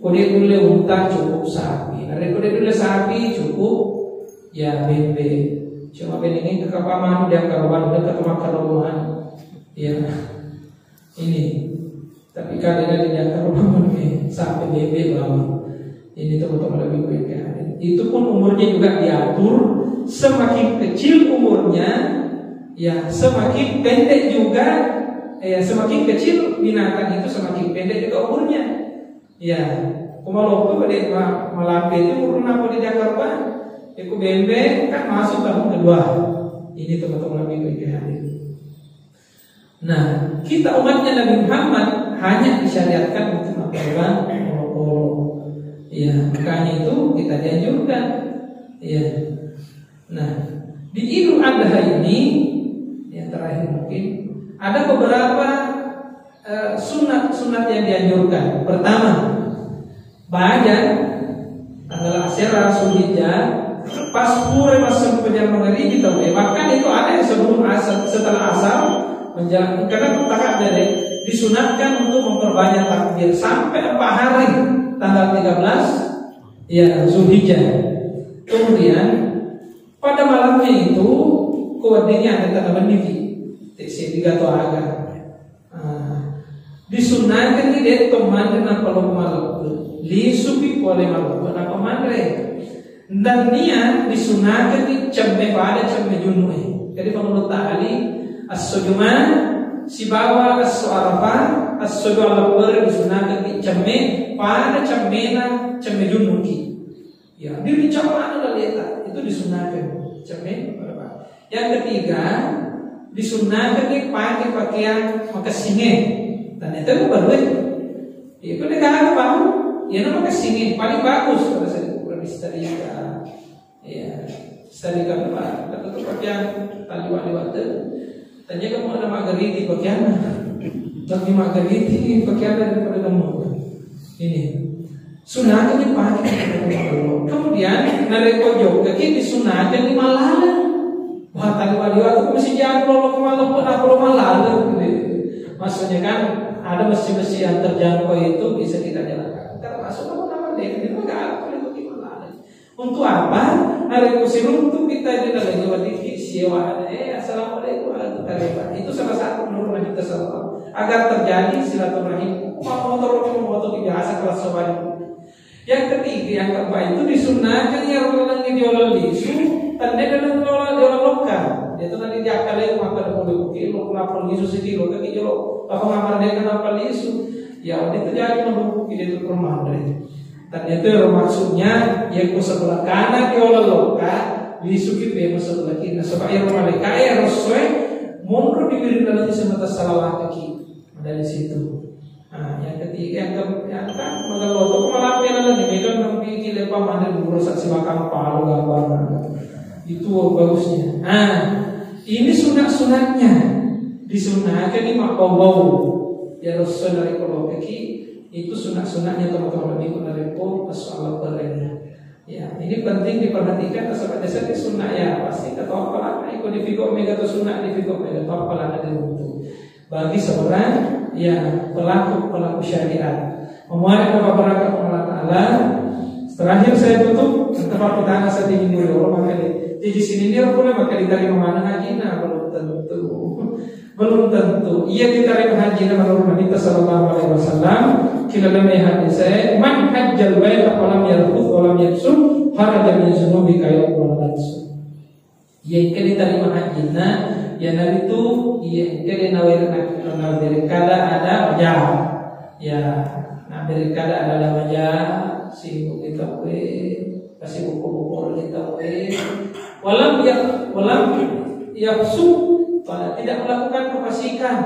ko de' nulle unta, cukup sapi. Narekko de' nulle sapi, cukup, ya, bembe. Cuma benengeng ke kapang manu diakkaroban, dekat makkaroban. Ya. Ini. Tapi kadang-kadang diakkaroban sampai bebek bawang. Ini teman-teman lebih baik ya. Itu pun umurnya juga diatur, semakin kecil umurnya, ya, semakin pendek juga, ya, semakin kecil binatang itu semakin pendek juga umurnya. Ya, ko maloppo pada ma-, malampe itu umur apa diakkaroban? Eko bembe kan masuk tahun kedua. Ini teman-teman lebih baik hadir. Nah, kita umatnya Nabi Muhammad hanya disyariatkan untuk makan olo-olo. Ya, makanya itu kita dianjurkan. Ya. Nah, di Idul Adha ini, yang terakhir mungkin, ada beberapa eh, sunat-sunat yang dianjurkan. Pertama, baja tanggal asera Zulhijjah, pas pura massempajang mangaribi tau, eh, bahkan itu ada yang sebelum asar, setelah asar, menjelang, karena takdir disunatkan untuk memperbanyak takbir sampai empat hari tanggal tiga belas, ya, Zulhijjah. Kemudian pada malamnya itu, kuaddinya ada tanda beniki, tesi digato aga. Ah, disunnakengngi de'to manre nappa lo maleppe. Lisupi pole maleppe nappa manre. Nennia disunnakengngi cemme pada cemme junue. Jadi, menurut ahli, esso Juma sibawa esso Arafah, esso Juma lebbere disunnakengngi cemme pada cemmena cemme junnuki. Ya, dirincang mana laleta, itu disunnakan. Cemme, berapa? Yang ketiga, disunnakan nih pakai pakaian makessinge. Ternyata lu baru ya. Itu negara baru, ya nama makessinge paling bagus pada saat ukuran setrika. Ya, setrika apa? Kata tuh pakaian tadi wali waktu. Tanya kamu ada magariti pakaian. Tapi magariti pakaian daripada kamu. Ini. Sunatnya pakai. Kemudian, narekko jokkaki disunatkan di malala. Wah, tadi wali waktu masih jago lo kemana pun aku lo malala. Maksudnya kan, ada masjid-masjid yang terjangkau itu bisa kita jalankan. Termasuk kamu nama deh, itu gak apa itu di malala. Untuk apa? Narekko siruntu kita di dalam itu berarti sewa. Eh, assalamualaikum warahmatullahi wabarakatuh. Itu salah satu menurut Nabi kita sallallahu alaihi wasallam. Agar terjadi silaturahim. Mau motor, mau motor biasa kelas sobat. Yang ketiga, yang keempat itu disunahkan yang orang yang diolol lisu, tanda dalam diolol lokal. Itu nanti dia akan lagi makan boleh kilo, lapor lisu sekilo, kaki jolo. Apa ngamar dia kenapa lisu? Ya, itu jadi menunggu kita itu permandai. Dan itu maksudnya, ya, ku sebelah kanan ya Allah loka, lisuki pema sebelah kiri. Nah, sebab ya malaika ya rosoe, mundur di diri dalam semata salawat kaki. Dari situ. Nah, yang ketiga, yang ke, yang kan, magang loto, kok malah pena lagi, megang nampiki lepa mana, merusak silakan palu, gampang. Itu bagusnya. Nah, ini sunat-sunatnya. Disunahkan ini mak bau-bau. Ya, rosoe dari kolokeki, itu sunat-sunatnya teman-teman Nabi ku narekko masalah berenya. Ya, ini penting diperhatikan, sebab dasarnya sunnah ya, pasti ketawa pala, iko di figo mega atau sunnah di figo mega, ketawa pala ada untuk. Bagi seorang ya pelaku, pelaku syariat. Memuat kepada Allah Ta'ala, terakhir saya tutup, tempat kita asa tinggi dulu, maka di, di sini dia pun maka diterima mana ngaji, nah, belum tentu. Belum tentu. Iya ditarima haji na menurut Nabi sallallahu alaihi wasallam. Kila dame hadis saya, "Man hajjal baita falam yarfuth walam yafsuq, kharaja min dzunubi kayaumin waladtu." Iya engka ditarima haji na, ya Nabi tu, iya engka di nawir na, nawir kada ada maja. Ya, nawir kada ada maja, sibuk kita we. Kasih buku-buku kita, eh. Walam ya, walam yafsuq, pada tidak melakukan kefasikan.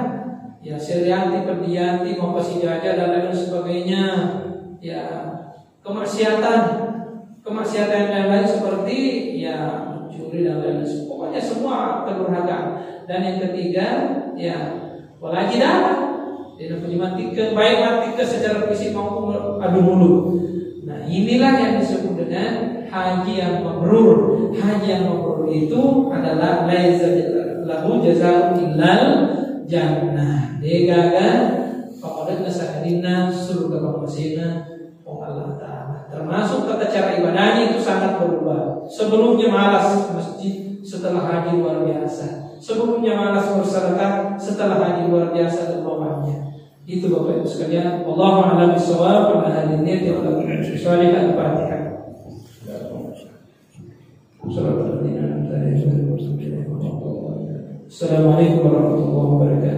Ya, serianti, perdianti, mau kasih jaja dan lain sebagainya. Ya, kemaksiatan, kemaksiatan yang lain seperti ya mencuri dan lain sebagainya. Pokoknya semua kedurhakaan. Dan yang ketiga, ya, apalagi darah. Dia punya matikan, baik matikan secara fisik maupun adu mulut. Nah, inilah yang disebut dengan haji yang mabrur. Haji yang mabrur itu adalah laisa lahu jazaa'un illal jannah. Degaga pamadanna sangadinna surga pammasena Puang Allah Ta'ala. Termasuk tata cara ibadahnya itu sangat berubah. Sebelumnya malas ke masjid, setelah haji luar biasa. Sebelumnya malas bersedekah, setelah haji luar biasa dermawannya. Itu Bapak Ibu sekalian. Wallahu a'lam bishawab. Ala hadhihi niyati wa lakum salih. Al-Fatihah. Assalamualaikum warahmatullahi wabarakatuh.